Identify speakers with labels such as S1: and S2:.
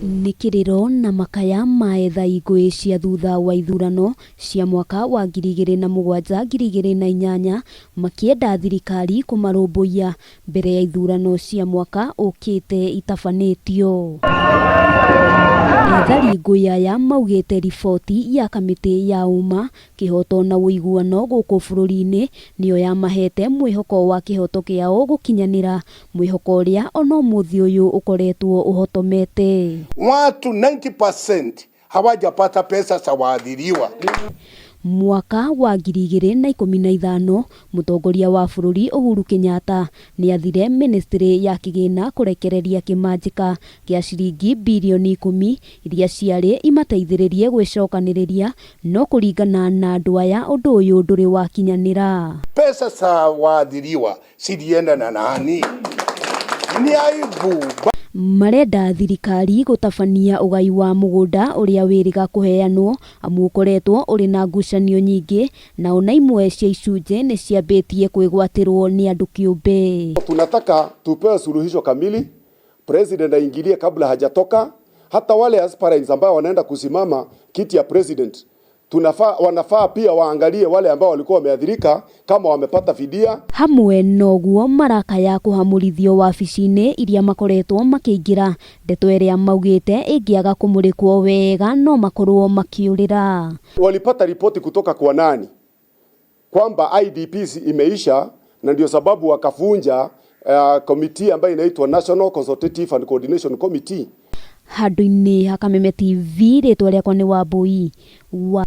S1: Nĩ kĩrĩro na makaya ma ethari ngũĩ cia thutha wa ithurano cia mwaka wa 2007 2008 makĩenda thirikari kũmarũmbũiya mbere ya ithurano cia mwaka ũkĩte itabanĩtio. Ethari ngũĩ aya maugĩte riboti ya kamĩtĩ ya ũma, kĩhoto na ũiguano gũkũ bũrũri-inĩ nĩyo yamahete mwĩhoko wa kĩhoto kĩao gũkinyanĩra, mwĩhoko ũrĩa ona ũmũthĩ ũyũ ũkoretwo ũhotomete.
S2: Watu 90% hawajapata pesa za waathiriwa.
S1: Mwaka wa 2015 mũtongoria wa bũrũri Uhuru Kenyatta nĩathire ministry ya kĩgĩna kũrekereria kĩmanjĩka gĩa ciringi birioni 10 iria ciarĩ imateithĩrĩrie gwĩcokanĩrĩria, no kũringana na andũ aya ũndũ ũyũ ndũrĩ wakinyanĩra.
S2: Pesa za waathiriwa zilienda na nani? Ni aibu.
S1: Marenda thirikari gũtabania ũgai wa mũgũnda ũrĩa wĩrĩga kũheanwo amu ũkoretwo ũrĩ na ngucanio nyingĩ na ona imwe cia icunjĩ nĩ ciambĩtie kwĩgwatĩrwo nĩ andũ kĩũmbe.
S3: Tunataka tupewe suluhisho kamili, president aingilie kabla hajatoka. Hata wale aspirants ambao wanaenda kusimama kiti ya president tunafaa, wanafaa pia waangalie wale ambao walikuwa wameathirika kama wamepata fidia.
S1: Hamwe noguo marakaya kũhamũrithio wabici-inĩ iria makoretwo makĩingĩra, ndeto ĩrĩa maugĩte ĩngĩaga kũmũrĩkwo wega no makorwo makĩũrĩra.
S3: Walipata ripoti kutoka kwa nani kwamba IDPs imeisha, na ndio sababu wakavunja committee ambayo inaitwa National Consultative and Coordination Committee.
S1: Handũ-inĩ ha Kameme TV, rĩtwa rĩakwa nĩ Wambui wa